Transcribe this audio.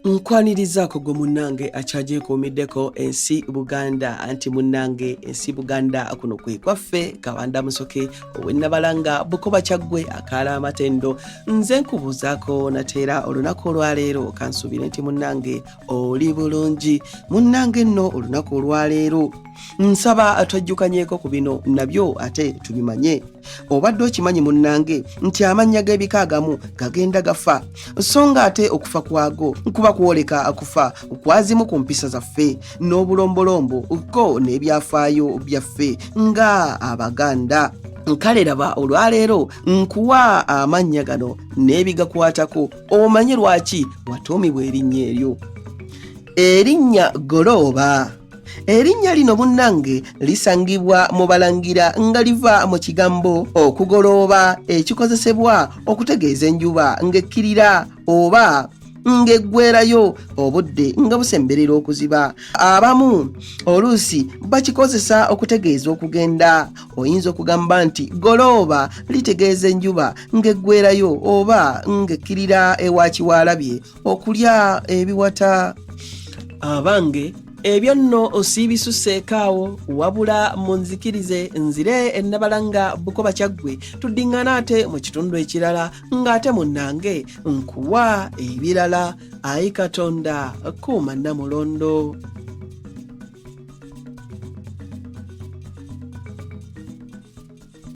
Nkwanirizaako gwe munnange akyagyekuumiddeko ensi Buganda, anti munnange ensi Buganda kuno kwe kwaffe. Kabanda Musoke ow'Ennabalanga Bukoba Kyaggwe akaala amatendo, nze nkubuuzaako nateera olunaku olwaleero. Kansuubire nti munnange oli bulungi. Munnange nno olunaku olwaleero nsaba twejjukanyeeko ku bino nabyo ate tubimanye. Obadde okimanyi munnange nti amannya g'ebika agamu gagenda gafa, so nga ate okufa kwago kuba kwoleka kufa kwazimu ku mpisa zaffe n'obulombolombo ko n'ebyafaayo byaffe nga Abaganda. Kale laba olwaleero nkuwa amannya gano n'ebigakwatako omanye lwaki watuumibwa erinnya eryo. Erinnya Golooba. Erinnya lino munnange lisangibwa mu Balangira nga liva mu kigambo okugolooba ekikozesebwa okutegeeza enjuba ng'ekkirira oba ng'eggwerayo obudde nga busemberera okuziba. Abamu oluusi bakikozesa okutegeeza okugenda. Oyinza okugamba nti golooba litegeeza enjuba ng'eggwerayo oba ng'ekkirira ewa Kiwaalabye okulya ebiwata. Abange, ebyo nno osiibisuseeko awo, wabula munzikirize nzire Ennabalanga Bukoba Kyaggwe, tuddiŋŋana ate mu kitundu ekirala ng'ate munnange nkuwa ebirala. Ayi Katonda, kuuma Nnamulondo.